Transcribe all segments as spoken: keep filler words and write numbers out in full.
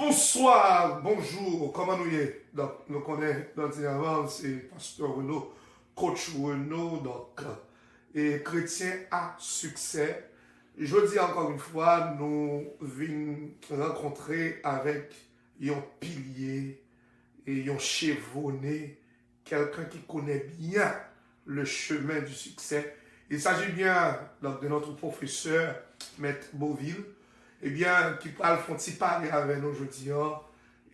Bonswa, bonjou, kòman nou ye? Donk, nou konnen, Dòdi Avan, se pastè Reno, coach Reno, donk, e kretyen a siksè. Jodi a, ankò yon fwa, nou vin rankontre avèk yon pilye e yon chevone, quelqu'un qui connaît bien le chemin du succès. Il s'agit bien donc de notre professeur, Maître Beauvil, eh bien, ki pral fè yon ti pale avè nou jodi a,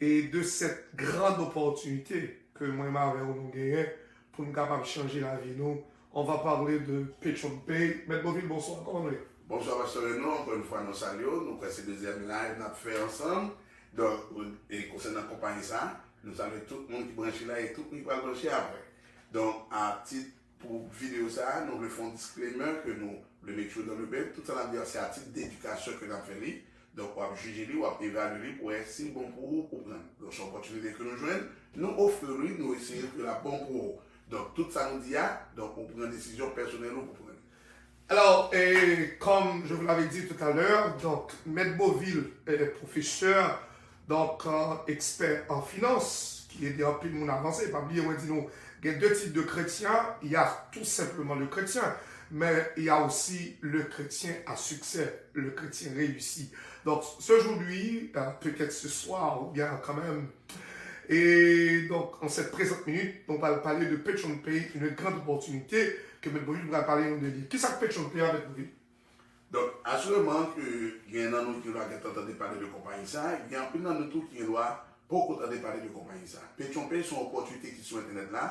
e de cette grande opportunité ke mwen menm avè w nou genyen pou nou kapab chanje lavi nou. On va parler de PetchonPay. Maître Beauvil, bonswa, kòman nou ye? Bonswa, Pastè Reno, ankò yon fwa nou salye w, nou kwè se dezyèm live n ap fè ansanm. Donk, e konsènan konpayi sa, nou salye tout moun ki branche la e tout moun ki pral branche apre. Donk, a tit pou videyo sa, nou vle fè yon disclaimer ke nou vle make sure dans le bain, tout sa n ap di a se a tit d'edikasyon ke n ap fè li. Donk, w ap jije li, w ap evalye li pou wè si l bon pou ou, ou pran l. Donk, se yon opòtinite ke nou jwenn, nou ofri w li, nou eseye ke l ap bon pou ou. Donk, tout sa nou di a, donk, ou pran desizyon pèsonèl ou pou pran li. Alors, et comme je vous l'avais dit tout à l'heure, donc, Maître Beauvil est professeur, donc, euh, expert en finance, ki ede anpil moun avanse. Pa bliye, mwen di nou, gen de tip de kretyen. Il y a tout simplement le chrétien, mais il y a aussi le chrétien à succès, le chrétien réussi. Donc, aujourd'hui, euh, peut-être ce soir, ou bien quand même, et donc, en cette présente minute, on va parler de PetchonPay, une grande opportunité que Maître Beauvil va parler de lui. Kisa k PetchonPay, Maître Beauvil? Donk, asireman ke gen nan nou ki dwa gentan tande pale de konpayi sa, gen anpil nan nou tou ki gen dwa poko tande pale de konpayi sa. PetchonPay se yon opòtinite ki sou entènèt la.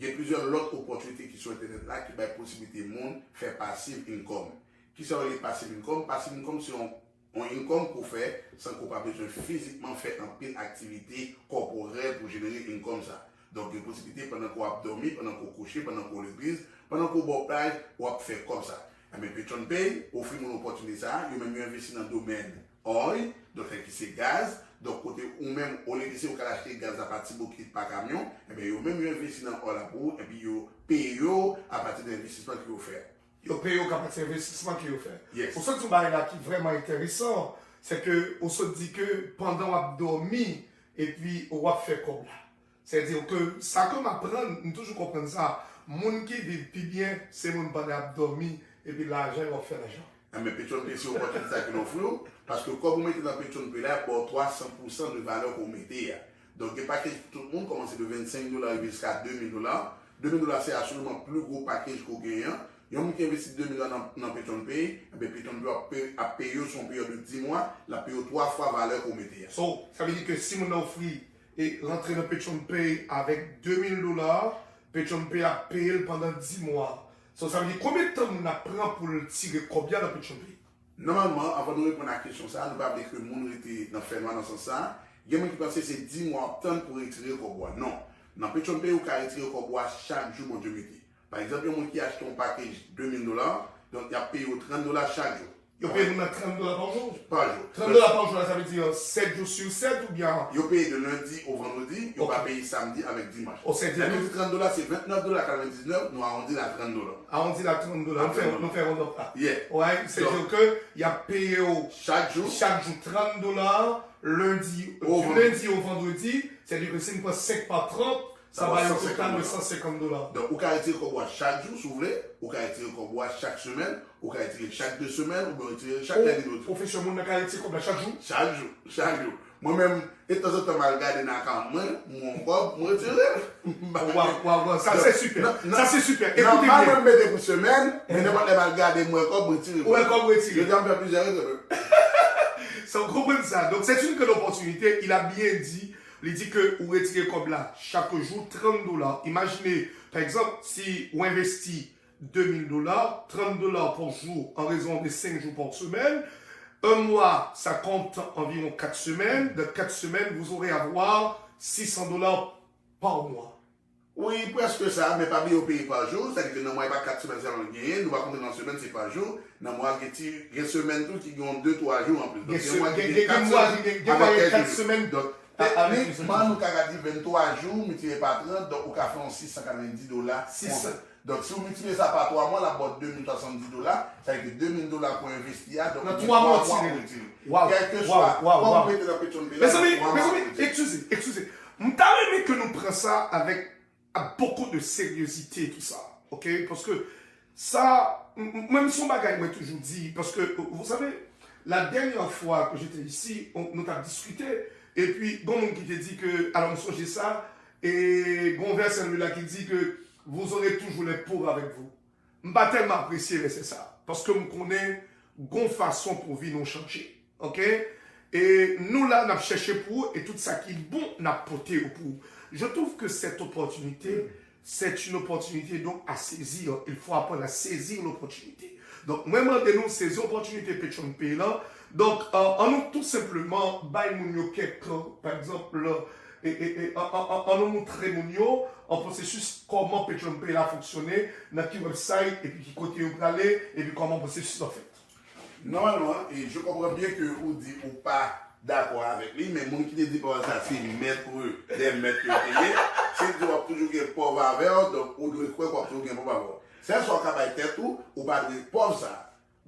Gen plizyè lòt opòtinite ki sou entènèt la ki bay posiblite moun fè passive income. Kisa yo rele passive income? Passive income se yon yon income ke w fè san ke w pa bezwen fizikman fè anpil aktivite kòporèl pou w jenere income sa. Donk, gen posiblite pandan ke w ap dòmi, pandan ke w kouche, pandan ke w legliz, pandan ke w bò plaj, w ap fè kòb sa. Enben, PetchonPay ofri moun opòtinite sa, yo menm yo envesti nan domèn oil, donk, ki se gaz, donk, kote ou menm, olye de se ou ka achte gaz la pa ti bokit, pa kamyon, enben, yo menm yo envesti nan oil la pou ou, epi yo peye yo apati de envestisman ke yo fè a. Yo peye w ka pati envestisman ke yo fè. Yes. Ou sot di yon bagay la ki vrèman enteresan, se ke ou sot di ke pandan w ap dòmi, epi w ap fè kòb la. Sètadi ke sa ke m aprann, m toujou konprann sa, moun ki viv pi byen, se moun pandan y ap dòmi, epi lajan, yo ap fè lajan. Enben, PetchonPay se opòtinite sa ke l ofri w, paske kòb ou mete nan PetchonPay la, ap ba w twa san pousan de valè ke w mete a. Donk, gen pakej pou tout moun, kòmanse de vennsenk dola rive jiska de mil dola. De mil dola se asireman pli gwo pakej ke w genyen an. Yon moun ki envesti de mil dola nan, nan PetchonPay, enben, PetchonPay ap pe-, ap peye w sou yon peryòd de dis mwa, l ap peye w twa fwa valè ke w mete a. So, sa vle di ke si moun nan ofri e rantre nan PetchonPay avèk de mil dola, PetchonPay ap peye l pandan dis mwa. So, sa vle di konbyen tan moun nan ap pran pou l tire kòb la nan PetchonPay? Nòmalman, anvan nou reponn a kesyon sa a, nou pa vle ke moun rete nan fènwa nan sans sa a. Gen moun ki panse se dis mwa w ap tann pou retire kòb ou a. Non. Nan PetchonPay, ou ka retire kòb ou a chak jou Bondye mete. Pa egzanp, yon moun ki achte yon pakej de mil dola, donk, y ap peye w trant dola chak jou. Yo peye moun nan trant dola pa jou? Pa jou. Trant dola pa jou la, sa vle di, euh, sèt jou sou sèt oubyen? Yo peye de lendi o vandredi, yo pa peye samdi avèk dimanch. O, sètadi. Lè nou di trant dola, se vennèf dola katrevendiznèf, nou awondi l a trant dola. Awondi l a trant dola. Nou fè, nou fè round up la. Yeah. Alright, sètadi ke y ap peye w chak jou, chak jou trant dola, lendi, di lendi o vandredi, sètadi ke si n pran senk pa trant, sa ba yon total de san senkant dola. Donk, ou ka retire kòb ou a chak jou, si w vle. Ou ka retire kòb ou a chak semèn. Ou ka retire chak de semèn, oubyen w retire chak lendi. Pwofesè, moun nan ka retire kòb la chak jou? Chak jou, chak jou. Mwen menm, e tanzantan m al gade nan akawont mwen, m wè yon kòb, m retire l. Waw, waw, waw, sa se sipè. Sa se sipè. Ekoute byen. Nòmalman, m mete pou semèn, men nenpòt lè m al gade, m wè kòb, m retire l. Ou wè kòb, ou retire l. Jodi a, m fè plizyè retire. Sa, w konprann sa. Donc, c'est une grande opportunité. Il a bien dit. Li di ke ou retire kòb la chak jou, trant dola. Imajine, pa egzanp, si ou envesti de mil dola, trant dola pa jou, an rezon de senk jou pa semèn. Un mois, ça compte environ quatre semaines. Dans quatre semaines, vous aurez à avoir six cents dollars par mois. Wi, prèske sa, men pa bliye yo peye pa jou, sètadi ke nan mwa, e pa kat semèn sèlman l genyen, nou pa konte nan semèn, se pa jou. Nan mwa, gen ti, gen semèn tou ki gen de, twa jou anplis. Donk, gen mwa ki gen kat semèn avèk kèk jou. Donk, teknikman, nou ka di venntwa jou, miltipliye pa trant, donk ou ka fè yon sis san katrevenndis dola. Sis san. Donk, si w miltipliye sa pa twa mwa, l ap ba w de mil swasanndis dola, sa vle di de mil dola pou envesti a, donk ou gen twa mwa pou w retire. Kèlkeswa kòb ou mete nan Petron Pay la, nan twa mwa pou w retire. Mezanmi, mezanmi, eskize, eskize. M ta renmen ke nou pran sa avèk beaucoup de sériosité, tout ça, ok? Paske sa, m- m- mwen, se yon bagay mwen toujou di, paske, vous savez, la dernière fois que j'étais ici, on- nou t ap diskite, epi gon moun ki te di ke, alò, m sonje sa, e gon vèsè nan Bib la ki di ke vous aurez toujours les pauvres avec vous. M pa tèlman apresye vèsè sa, paske m konnen gon fason pou vi nou chanje. Ok? E nou la, n ap chèche pou ou, e tout sa ki bon, n ap pote yo pou ou. Je trouve que cette opportunité, c'est une opportunité donc à saisir. Il faut apprendre à saisir l'opportunité. Donk, mwen mande nou sezi opòtinite Petron Pay lan. Donk, euh, an nou tou senpleman bay moun yo kèk, pa egzanp, e, e, e, an, an, an, an nou montre moun yo an pwosesis kòman Petron Pay la fonksyone, nan ki website, epi ki kote yo prale, epi kòman pwosesis lan fèt. Nòmalman, e je konprann byen ke ou di ou pa dakò avèk li, men moun ki te di pawòl sa se mèt de mèt ke yo te ye. Si l di w ap toujou gen pòv avè w, donk ou dwe kwè k w ap toujou gen pòv avè w. Sèl sa w ka bay tèt ou, ou pa dwe pòv sa.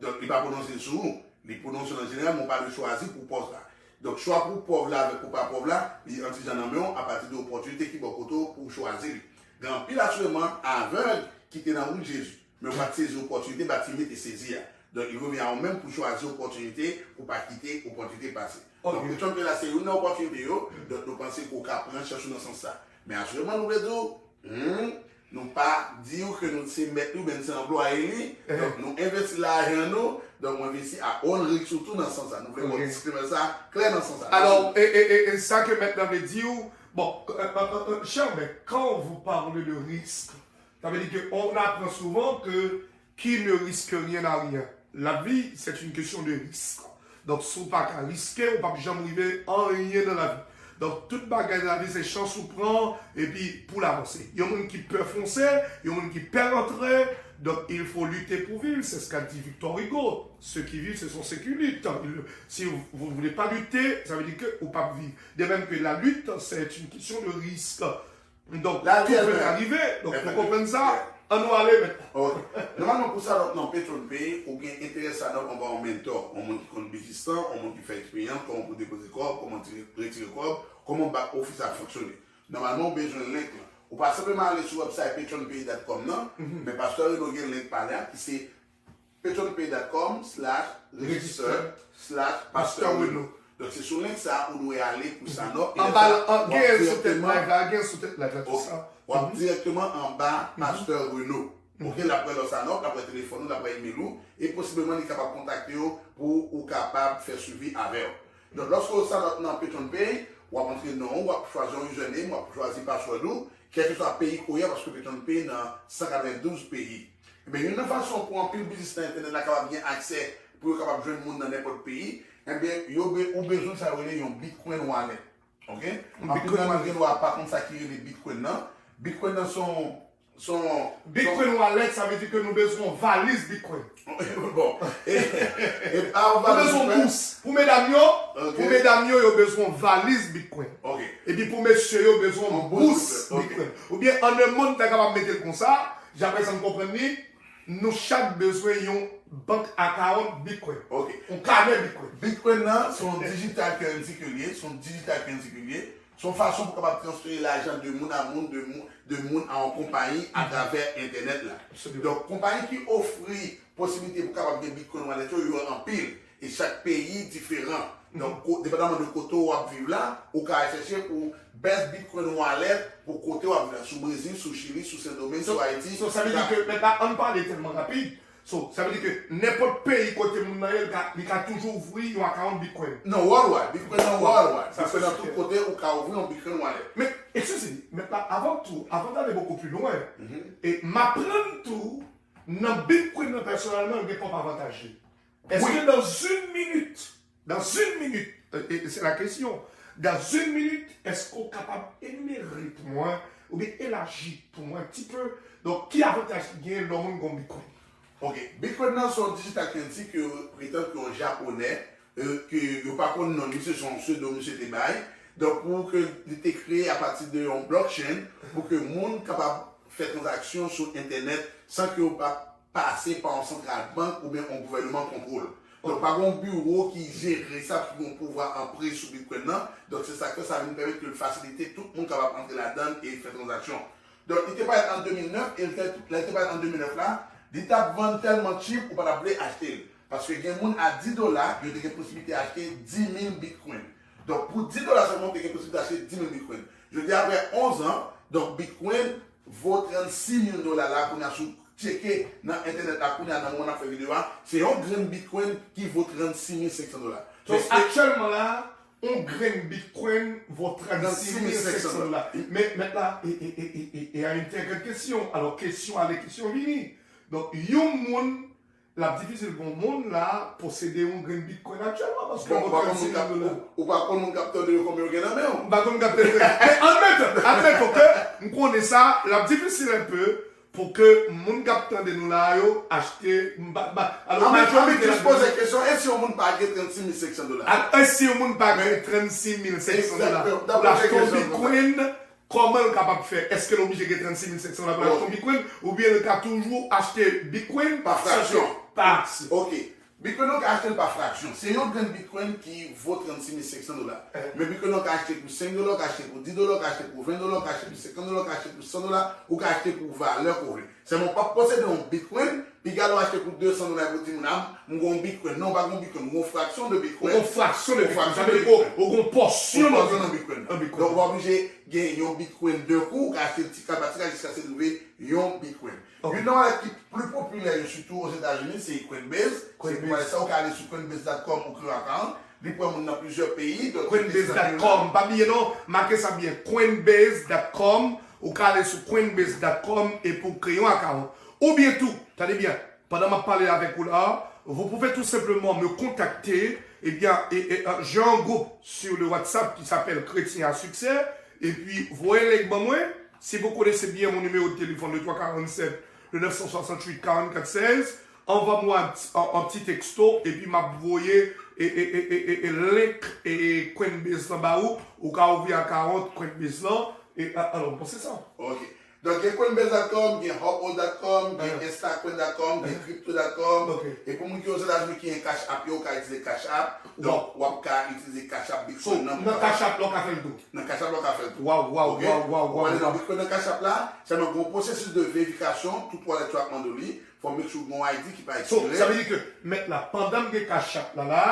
Donk, li pa pwononse l sou ou. Li pwononse l an jeneral, men w pa dwe chwazi pou pòv la. Donk, chwa pou pòv la avèk pou pa pòv la, li an ti jan nan men w apati de opòtinite ki bò kote w pou w chwazi li. Gen anpil asireman avèg ki te nan wout Jezi, men yo pa t sezi opòtinite Batimye te sezi a. Donk, li revyen a ou menm pou chwazi opòtinite, pou pa kite opòtinite pase. Donk, Petron Pay la se youn nan opòtinite yo, donk nou panse ke w ka pran chans ou nan sans sa. Men asireman, nou vle di w, Hmm, nou pa di w ke nou se mèt li oubyen nou se anplwaye li. Donk, nou envesti lajan nou. Donk, mwen vin isi a own risk ou tou nan sans sa. Nou vle ba w disclaimer sa klè nan sans sa. Alò, e, e, e, e sa ke mèt lan vle di w, bon, euh, euh, euh, euh, cher mèt, quand vous parlez de risque, sa vle di ke on apprend souvent que qui ne risque rien n'a rien. Lavi, c'est une question de risque. Donk, si w pa ka riske, ou p ap janm rive anyen nan lavi. Donk, tout bagay nan lavi, se chans ou pran, epi pou l avanse. Yon moun ki pè fonse, yon moun ki pè rantre, donc il faut lutter pour vivre, c'est ce qu'a dit Victor Hugo. Ceux qui vivent, ce sont ceux qui luttent. Il- Si vous ne voulez pas lutter, ça veut dire que ou p ap viv. De même que la lutte, c'est une question de risque. Donk, tout peut arriver. Donk, pou konprann sa, an nou ale mentnan. Ok. Nòmalman, pou sa, donk, nan Petron Pay, ou gen enterè sa, donk, anba yon mentor, yon moun ki konn biznis lan, yon moun ki fè eksperyans, kòman pou depoze kòb, kòman tire, retire kòb, kòman ba ofis la fonksyone. Nòmalman, ou bezwen link lan. Ou pa senpleman ale sou website petron pay dot com nan, men Pastè Reno gen link pa la, ki se petron pay dot com slash register slash Pasteur Reno. Donk, se sou link sa a ou dwe ale pou sa, non? Anba, an, gen sou tèt live la, gen sou tèt live la, tout sa. W ap dirèkteman anba Pastè Reno. Ok, l ap wè lòt sa, non? L ap wè telefòn ou, l ap wè email ou, e posibleman li kapab kontakte w pou ou kapab fè swivi avè w. Donk, lòske w sa nan Petron Pay, w ap antre non w, w ap chwazi yon username, w ap chwazi password ou, kèlkeswa peyi ke w ye, paske Petron Pay nan san katrevendouz peyi. Ebyen, youn nan fason pou anpil biznis nan entènèt la kapab gen aksè pou yo kapab jwenn moun nan nenpòt peyi, ebyen, yo be- ou bezwen sa yo rele yon Bitcoin wallet. Ok? Anpil nan nou gen dwa pa konn sa ki rele Bitcoin nan. Bitcoin nan se yon, se yon, Bitcoin wallet, sa vle di ke nou bezwen yon valiz Bitcoin. Bon. E, e, a, nou bezwen yon bous. Pou medam yo, pou medam yo, yo bezwen yon valiz Bitcoin. Ok. Epi pou mesye yo, bezwen yon bous Bitcoin. Oubyen an de moun ta kapab mete l konsa, jan apre sa m konprann li, nou chak bezwen yon bank account Bitcoin. Ok. Yon kanè Bitcoin. Bitcoin nan, se yon digital currency ke l ye, se yon digital currency ke l ye. Se yon fason pou kapab transfere lajan de moun a moun, de moun, de moun a yon konpayi atravè entènèt la. Donk, konpayi ki ofri posiblite pou kapab gen Bitcoin wallet yo, yo anpil. E chak peyi diferan. Donk, ko- depandaman de kote w ap viv la, ou ka al chèche pou best Bitcoin wallet pou kote w ap viv la. Sou Brezil, sou Chili, sou Sendomeng, sou Ayiti. So, sa vle di ke, men pa, ann pale tèlman rapid. So, sa vle di ke nenpòt peyi kote moun nan ye, li ka, li ka toujou ouvri yon account Bitcoin. Non, worldwide. Bitcoin nan worldwide. Sa se sèten. Bitcoin nan tout kote, ou ka ouvri yon Bitcoin wallet. Men, excusez-moi, maintenant, avant tout, avant d'aller beaucoup plus loin, e m aprann tou, nan Bitcoin nan pèsonèlman, yo gen pwòp avantaj li. Est-ce que dans une minute, dans une minute, euh, et c'est la question, dans une minute, est-ce que w kapab enumere pou mwen, oubyen elaji pou mwen un petit peu, donk, ki avantaj ki genyen lè yon moun gen yon Bitcoin? Ok, Bitcoin nan se yon digital currency ke yo pretann ke yon Japonè, euh, ke yo pa konn non li, se yon pseudo misye te bay. Donk, pou ke li te kreye apati de yon blockchain, pou ke moun kapab fè tranzaksyon sou entènèt san ke yo pa pase pa yon santral bank oubyen yon gouvènman kontwòl. Donk, pa gen yon biwo ki jere sa, ki gen yon pouvwa anprè sou Bitcoin nan. Donk, se sa k fè sa vin pèmèt ke l fasilite tout moun kapab antre ladan l e fè tranzaksyon. Donk, li te parèt an de mil nèf, e lè, lè li te parèt an de mil nèf la, li t ap vann tèlman cheap ou pa t ap vle achte l. Paske gen moun a dis dola, yo te gen posiblite achte dis mil Bitcoin. Donk, pou dis dola sèlman, ou te gen posiblite achte dis mil Bitcoin. Jodi a, apre onz an, donk, Bitcoin vo trannsis mil dola la, kounye a, si w tcheke nan entènèt la, kounye a, nan moman n ap fè videyo a, se yon grenn Bitcoin ki vo trannsis mil senk san dola. So, aktyèlman la, yon grenn Bitcoin vo trannsis mil senk san dola. Men, mèt la, e, e, e, e, e, e a yon trè grenn kesyon. Alò, kesyon ale, kesyon vini. Donk, yon moun, l ap difisil pou yon moun la posede yon grenn Bitcoin aktyèlman, paske Bon, ou vo pa konn moun k trannsis mil ap, dola. Ou, ou pa konn moun k ap tande yo konbyen yo gen nan men w. M pa konn moun k ap tande. Men admettons, admettons ke m konnen sa, l ap difisil un peu pou ke moun k ap tande nou la yo achte, m pa, m pa, alò, An menm tan, m jis poze kesyon, e si yon moun pa gen trannsis mil senk san dola? A, e si yon moun pa gen trannsis mil senk san dola Egzakteman. Pou l achte yon Bitcoin, kòman l kapab fè? Èske l oblije gen trannsis mil senk san dola pou l achte yon Bitcoin? Oubyen l ka toujou achte Bitcoin? Pa fraksyon. Pa aksyon. Ok. Bitcoin, ou ka achte l pa fraksyon. Se yon grenn Bitcoin ki vo trannsis mil senk san dola. Men Bitcoin, ou ka achte pou senk dola, ou ka achte pou dis dola, ou ka achte pou ven dola, ou ka achte pou senkant dola, ou ka achte pou san dola, ou ka achte pou valè ke w vle. Sèlman, w p ap posede yon Bitcoin, piga lè w achte pou de san dola pou di moun, a, m gen yon Bitcoin. Non, ou pa gen yon Bitcoin, ou gen yon fraksyon de Bitcoin. Ou gen yon fraksyon de Bitcoin. Sa vle di ke ou gen yon pòsyon nan Bitcoin. Donk, ou pa oblije gen yon Bitcoin de kou, ou ka achte l ti kal pa ti kal jiskaske l rive yon Bitcoin. Youn nan wallet ki pli popilè yo, sitou Ozetazini, se Coinbase. Se pou wallet sa, ou ka ale sou coinbase dot com ou kreye yon account. Li pran moun nan plizyè peyi, donk Coinbase dot com, pa bliye non, make sa byen, coinbase dot com, ou ka ale sou coinbase dot com epi w kreye yon account. Oubyen tou, tande byen, pandan m ap pale avèk ou la, vous pouvez tout simplement me contacter. Ebyen, e, e, e, j'ai un groupe sur le WhatsApp qui s'appelle Chrétien à Succès. Epi, voye link ban mwen. Si vous connaissez bien mon numéro de téléphone, le trois quarante-sept, le neuf cent soixante-huit, quarante-quatre seize, envoie-moi un, petit- un, un petit texto, epi m ap voye e, e, e, e, e, e link e Coinbase lan ba ou, ou ka ouvri account Coinbase lan, e, a- alò, bon, se sa. Ok. Donk, gen coinbase dot com, gen hopl dot com, gen instacoin dot com, gen crypto dot com. Ok. E pou moun ki Ozetazini ki gen Cash App yo, ou ka itilize Cash App. Donk, w ap ka itilize Cash App Bitcoin nan pou nan Cash App la, ou ka fè l tou. Nan Cash App la, ou ka fè l tou. Waw, waw, waw, waw, waw. Ou ale nan Bitcoin nan Cash App la, sèlman gen yon pwosesis de verifikasyon, tout wallet yo ap mande w li. Fò w make sure w gen yon I D ki pa ekspire. So, sa vle di ke, mèt la, pandan m gen Cash App la, la,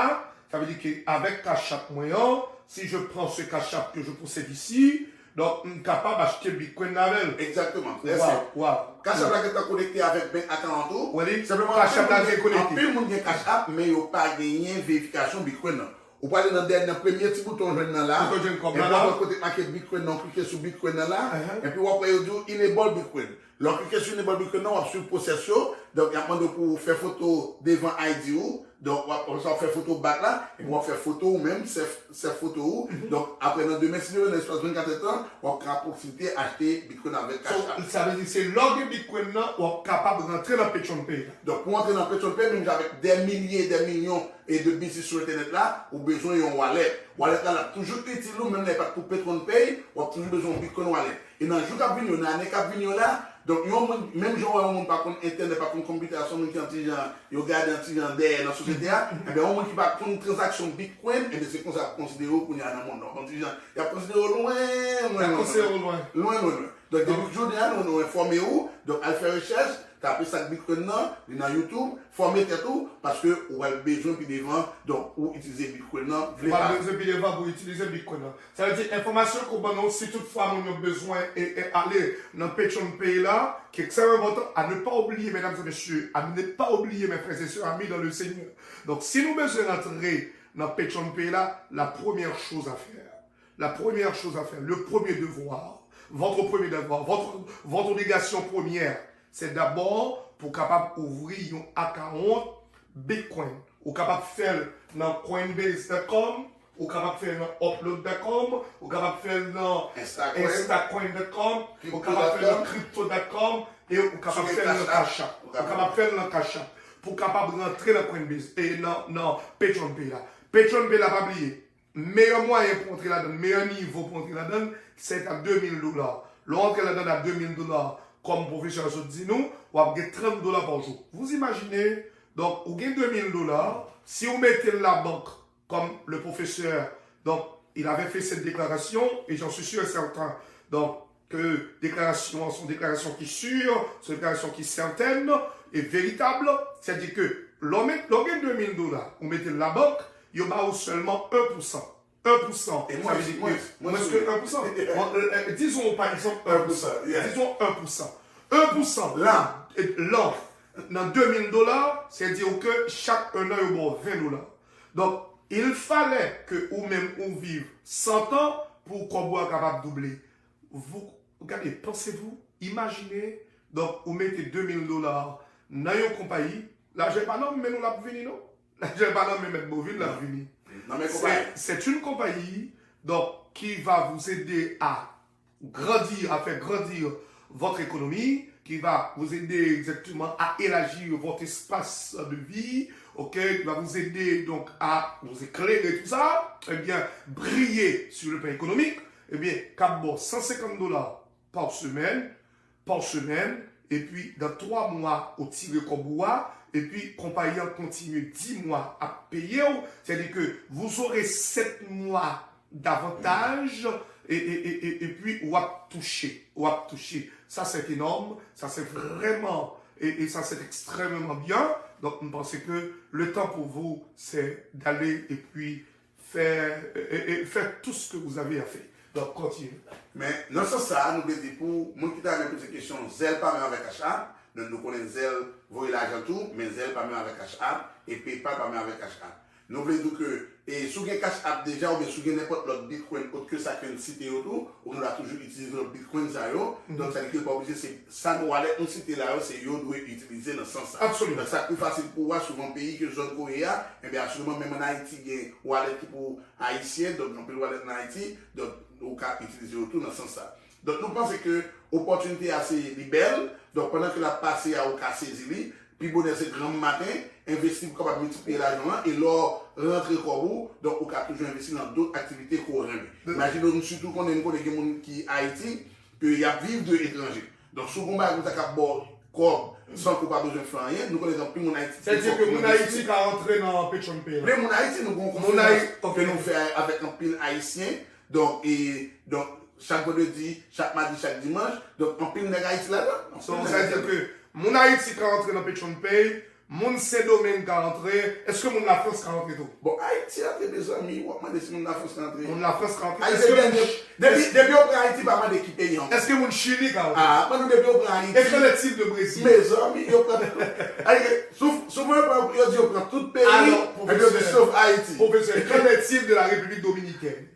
sa vle di ke avèk Cash App mwen an, si je prends ce Cash App que je possède ici, donk, m kapab achte Bitcoin avè l. Egzakteman. Trè senp. Waw, waw. Cash App la gentan konekte avèk bank account ou. Wi, Cash App la gen konekte. Anpil moun gen Cash App, men yo pa genyen verifikasyon Bitcoin nan. Ou prale nan dènye, nan premye ti bouton w jwenn nan la. Bouton jwenn kòb la la. Epi w ap wè kote make Bitcoin nan, w klike sou Bitcoin nan la. Epi w ap wè yo di w enable Bitcoin. Lè w klike sou enable Bitcoin nan, w ap swiv pwosès yo. Donk, y ap mande w pou w fè foto devan I D ou. Donk, w ap, w ap fè foto bat la. Epi w ap fè foto ou menm, sèf, sèf foto ou. Donk, apre nan demen, si Dye vle, nan espas vennkat èdtan, w ap ka posiblite achte Bitcoin avèk Cash App. So, sa vle di se lè w gen Bitcoin nan, w ap kapab rantre nan PetronPay la. Donk, pou w antre nan PetronPay, menm jan avèk dè milye, dè milyon e de biznis sou entènèt la, ou bezwen yon wallet. Wallet la, l ap toujou itil ou, menm lè e pa t pou PetronPay, w ap toujou bezwen yon Bitcoin wallet. E nan jou k ap vini yo, nan ane k ap vini yo la, donk yon moun, menm jan w wè yon moun pa konn entènèt, pa konn konpitè, se yon moun ki yon ti jan, yo gade yon ti jan dèyè nan sosyete a, enben yon moun ki pa konn tranzaksyon Bitcoin, enben se konsa y ap konsidere w kounye a nan mond nan. Yon ti jan, y ap konsidere w lwen, lwen, lwen, lwen. Lwen, lwen, lwen. Donk, depi jodi a, nou, nou enfòme ou. Donk, al fè rechèch, tape sa k Bitcoin nan, li nan YouTube, fòme tèt ou, paske ou pral bezwen pi devan, donk, ou itilize Bitcoin nan, vle pa vle. Ou pral bezwen pi devan pou w itilize Bitcoin nan. Sa vle di, enfòmasyon ke w ban nou, si toutfwa moun yo bezwen e, e ale nan PetronPay la, ki ekstrèmman enpòtan, à ne pas oublier, mesdames et messieurs, à ne pas oublier, mes frères et sœurs, amis dans le Seigneur. Donk, si nou bezwen rantre nan PetronPay la, la première chose à faire, La première chose à faire, le premier devoir, votre premier devoir, votre, votre obligation première, c'est d'abord pou kapab ouvri yon account Bitcoin. Ou kapab fè l nan coinbase dot com, ou kapab fè l nan upload dot com, ou kapab fè l nan instacoin dot com, ou kapab fè l nan crypto dot com, e ou kapab fè l nan Cash App. Ou kapab fè l nan Cash App. Pou kapab rantre nan Coinbase, e nan, nan PetronPay la. PetronPay la, pa bliye, Meyè mwayen pou antre ladan l, meyè nivo pou antre ladan l, se ta de mil dola. Lè w antre ladan l a de mil dola, Kòm pwofesè a sot di nou, w ap gen trant dola pa jou. Vous imaginez, donk, ou gen de mil dola, si ou mete l labank, comme le professeur, donc, il avait fait cette déclaration, et j'en suis sûr et certain, donc, ke deklarasyon an se yon deklarasyon ki si, se yon deklarasyon ki sètèn e veritab, sètadi ke lè w met, lè w gen de mil dola, ou mete l labank, yo ba ou sèlman en pou san. En pou san. E sa mwens, vle di ke mwens, mwens mwens ke ke en pou san. Bon, euh, euh, disons, par exemple, en pou san. En pou san, yeah. Disons en pou san. En pou san. Lan. E lan, nan de mil dola, sètadi ke chak en an, yo ba w ven dola. Donk, il fallait ke ou menm ou viv san tan pou kòb ou a kapab double. Vous, gade, pensez-vous, imaginez, donk, ou mete de mil dola nan yon konpayi, lajan pa nan men nou l ap vini, non. Lajan pa nan men mèt Bovil l ap vini. Nan men konpayi. C'est, c'est une compagnie, donc, qui va vous aider à grandir, à faire grandir votre économie, qui va vous aider exactement à élargir votre espace de vie, ok, qui va vous aider donc à vous éclairer, tout ça, eh bien, briller sur le plan économique, eh bien, k ap ba w san senkant dola pa semèn, pa semèn, epi nan twa mwa, ou tire kòb ou a, epi konpayi an kontinye dis mwa ap peye w, sètadi ke vous aurez sept mois davantaj, e, e, e, e, epi w ap touche, w ap touche. Sa, c'est énorme, ça, c'est vraiment, et, et ça, c'est extrêmement bien. Donc, je pense que le temps pour vous, c'est d'aller et puis faire, et, et, et faire tout ce que vous avez à faire. Donc, continuez. Men, nan sans sa a, nou vle di pou moun ki ta renmen poze kesyon, Zelle pa menm avèk Cash App, donk nou konnen Zelle voye lajan tou, men Zelle pa menm avèk Cash App, e PayPal pa menm avèk Cash App. Nou vle di ke, e, si w gen Cash App deja, oubyen si w gen nenpòt lòt Bitcoin ot ke sa ke n site yo tou, ou gen dwa toujou itilize lòt Bitcoin sa yo. Mhm. Donk, sa vle di ke l pa oblije se sa nou wallet nou site la yo, se yo dwe itilize nan sans sa. Absolument. Donk, sa k pi fasil pou w a, souvan peyi ke zòn kote w ye a, ebyen, asirman, menm ann Ayiti, gen wallet ki pou Ayisyen, donk, anpil wallet ann Ayiti, donk, ou ka itilize yo tou nan sans sa. Donk, nou panse ke opòtinite a se li bèl, donk, pandan ke l ap pase a, ou ka sezi li, pi bonè se granm maten, envesti pou kapab miltipliye lajan an, e lè w rantre kòb ou, donk, ou ka toujou envesti nan dòt aktivite ke w renmen. Imajine w, nou sitou konnen, nou konnen gen moun ki Ayiti, ke y ap viv de etranje. Donk, si w gen yon bagay konsa k ap ba w kòb, san ke w pa bezwen fè anyen, nou konnen gen anpil moun Ayiti. Sètadi ke moun Ayiti ka rantre nan Patreon Pay la. Men moun Ayiti, nou gen yon konferans ke nou fè avèk anpil Ayisyen. Donk, e, donk, chak vandredi, chak madi, chak dimanch. Donk, anpil nèg Ayiti ladan. So, sa vle di ke moun Ayiti ka rantre nan Patreon Pay, moun Sendomeng ka rantre, èske moun Lafrans ka rantre tou? Bon, Ayiti rantre, mezanmi, w ap mande si moun Lafrans ka rantre. Moun Lafrans ka rantre. Ayiti, depi, depi yo pran Ayiti, pa mande ki peyi ankò. Èske moun Chili ka rantre? Ah, mwen, depi yo pran Ayiti. Et qu'en est-il de Brésil? Mezanmi, yo pran tout. Ayiti, souf-, souvan yo pran, yo di yo pran tout peyi, epi yo di sof Ayiti. Professeur, qu'en est-il de la République dominicaine?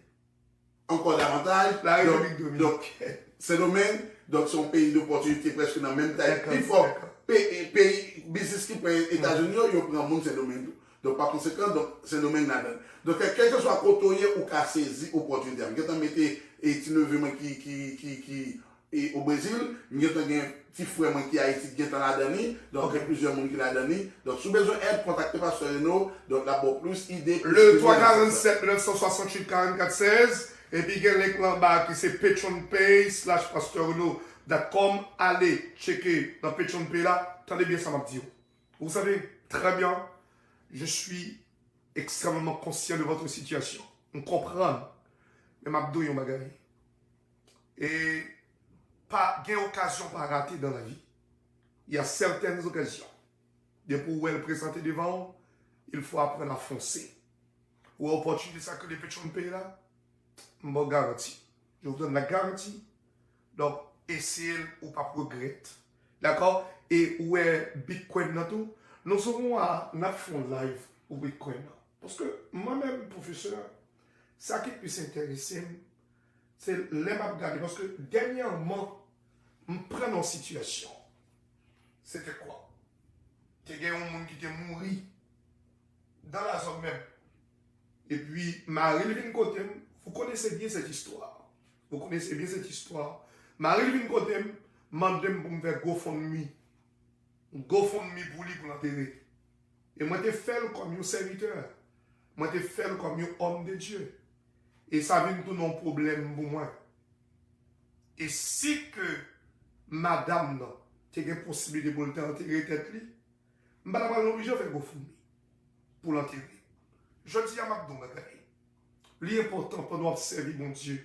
Ankò davantaj. La République dominicaine. Donk, Sendomeng, donk, se yon peyi dopòtinite prèske nan menm tay. Pi fò, pe-, peyi, biznis ki pran Etazini yo, yo pran moun Sendomeng tou. Donk, pa konsekan, donk, Sendomeng ladan. Donk, kèlkeswa kote w ye, ou ka sezi opòtinite a. M gentan mete, e, ti neve mwen ki, ki, ki, ki, e, o Brezil, m gentan gen ti frè mwen ki Ayiti ki gentan ladan li. Donk, gen plizyè moun ki ladan li. Donk, si w bezwen èd, kontakte Pastè Reno. Donk, l ap ba w plis ide, plis. Le trois quarante-sept neuf cent soixante-huit quarante-quatre seize. Epi gen link la anba ki se patreon pay slash pasteur renaud dot com. Ale tcheke nan Patreon Pay la. Tande byen sa m ap di w. Vous savez, très bien, je suis extrêmement conscient de votre situation. M konprann. Men m ap di w yon bagay. E pa gen okazyon pa rate dans la vie. Il y a certaines occasions. Depi w wè l prezante devan w, il faut apprendre à foncer. Ou wè opòtinite sa ke le Patreon Pay la, m ba w garanti. Je vous donne la garantie. Donk, eseye l, ou p ap regrèt. Dakò? E ou wè Bitcoin nan tou. Nou sou mwa, n ap fè yon live pou Bitcoin nan. Paske mwen menm, pwofesè, sa ki plis enterese m, se lè m ap gade. Paske dènyèman, m pran yon sitiyasyon. C'était quoi? Te gen yon moun ki te mouri dans la zone même. Epi, mari l vin kote m. Vous connaissez bien cette histoire. Vous connaissez bien cette histoire. Mari l vin kote m, mande m pou m fè GoFundMe. GoFundMe pou li, pou l antere. E mwen te fè l kòm yon sèvitè. Mwen te fè l kòm yon homme de Dieu. E sa vin tounen yon pwoblèm pou mwen. E si ke madanm nan te gen posiblite pou l te antere tèt li, m pa ta pral oblije fè GoFundMe pou l antere. Jodi a, m ap di w bagay. Li enpòtan pandan w ap sèvi Bondye,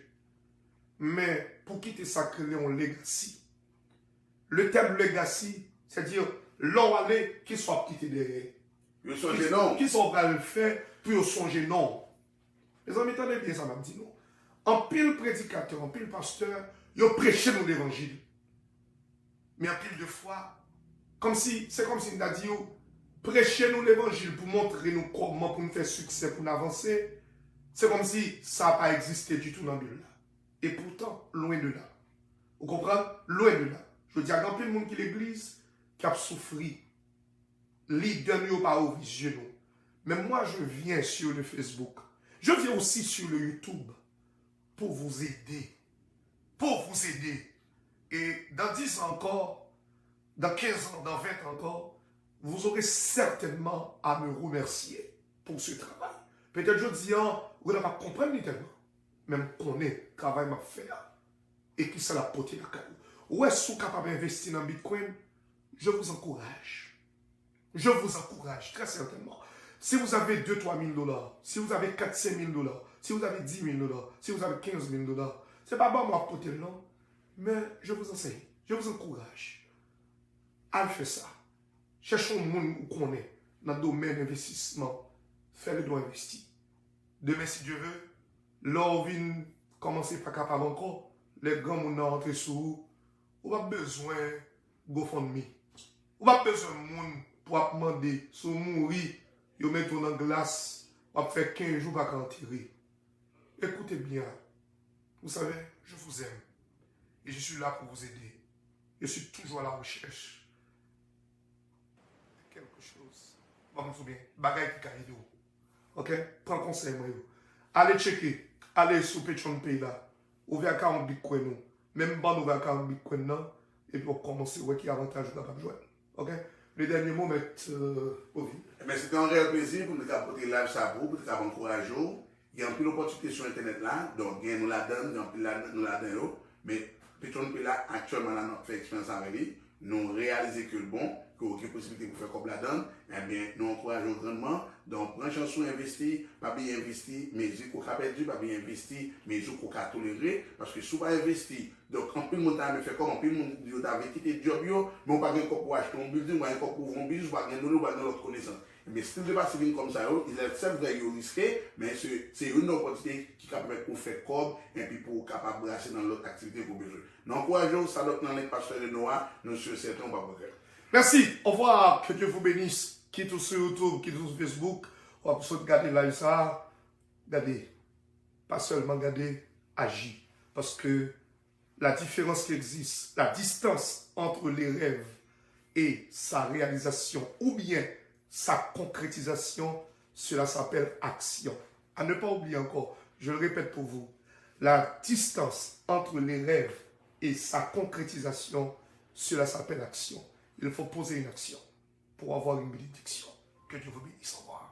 men pou kite sa k rele yon legacy. Le tèm legacy, sètadi, lè w ale, kisa w ap kite dèyè? Yo sonje non w. Kisa w pral fè pou yo sonje non w? Mezanmi, tande byen sa m ap di nou. Anpil predikatè, anpil pastè, yo preche nou levanjil. Men anpil de fwa, kòmsi, se kòmsi m ta di w, preche nou levanjil pou montre nou kòman pou n fè siksè, pou n avanse, se kòmsi sa pa egziste ditou nan Bib la. E poutan, lwen de la. Ou konprann? Lwen de la. Jodi a, gen anpil moun ki legliz, ki ap soufri. Lidè nou yo pa ouvri zye nou. Men mwa, je viens sur le Facebook. Je viens aussi sur le YouTube pour vous aider. Pour vous aider. Et dans dix ans encore, dans quinze ans, dans vingt ans encore, vous aurez certainement à me remercier pour ce travail. Petèt jodi a, ou genlè p ap konprann li tèlman. Men m konnen travay m ap fè a e kisa l ap pote lakay ou. Ou wè, si w kapab envesti nan Bitcoin, je vous encourage. Je vous encourage, très certainement. Si vous avez deux, trois mille dollars, si vous avez quatre, cinq mille dollars, si vous avez dix mille dollars, si vous avez quinze mille dollars, se pa ban mwen ap pote l non, men je vous enseigne, je vous encourage. Al fè sa. Chèche yon moun ou konnen nan domèn envestisman, fè l ede w envesti. Demen, si Dye ve, lè w vin kòmanse pa kapab ankò, lè granmoun nan rantre sou ou, ou p ap bezwen GoFundMe. Ou p ap bezwen moun pou ap mande si w mouri, yo mete w nan glas, w ap fè kenz jou w pa ka antere. Écoutez bien. Vous savez, je vous aime. Et je suis là pour vous aider. Je suis toujours à la recherche de quelque chose. Bon, m sou byen. Bagay ki ka ede w. Ok? Pran konsèy mwen yo. Ale tcheke. Ale sou Patreon Pay la. Ouvè akawont Bitcoin ou. Men m ban nou ouvè akawont Bitcoin nan. Epi w ap kòmanse wè ki avantaj ou kapab jwenn. Ok? Le dernier mot, Mèt, euh, Ovil. Ebyen, se te yon reyèl plezi pou nou te ka pote live sa pou ou, pou te ka ankouraje w. Gen anpil opòtinite sou entènèt la, donk gen nou ladan, gen anpil ladan nou ladan yo. Men Patreon Pay la, aktyèlman la, nou ap fè eksperyans avè li. Nou reyalize ke l bon, ke w gen posiblite pou fè kòb ladan l. Ebyen, nou ankouraje w grandman. Donk, pran chans ou envesti, pa bliye envesti, mezi ke w ka pèdi, pa bliye envesti, mezi ke w ka tolere. Paske si w pa envesti, donk, anpil moun ta renmen fè kòb, anpil moun yo ta vle kite djòb yo, men w pa gen kòb pou w achte yon bilding, w pa gen kòb pou w ouvri yon biznis, w pa gen dolo, w pa gen lòt konesans. Ebyen, still de pasiv income sa yo, se vre yo riske, men se, se youn nan opòtinite ki ka pèmèt ou fè kòb, epi pou w kapab brase nan lòt aktivite ke w bezwen. Nou ankouraje w, Sadòk nan link, pastè Leno a, nou si e sèten ou p ap regrèt. Mèsi, ovwa, que Dieu vous bénisse, kit ou sou YouTube, kit ou sou Facebook, w ap sot gade live sa, gade, pa sèlman gade, aji. Paske la différence qui existe, la distance entre les rêves et sa réalisation, ou bien sa concrétisation, cela s'appelle action. À ne pas oublier encore, je le répète pour vous, la distance entre les rêves et sa concrétisation, cela s'appelle action. Il faut poser une action pour avoir une bénédiction. Que Dieu vous bénisse. Au revoir.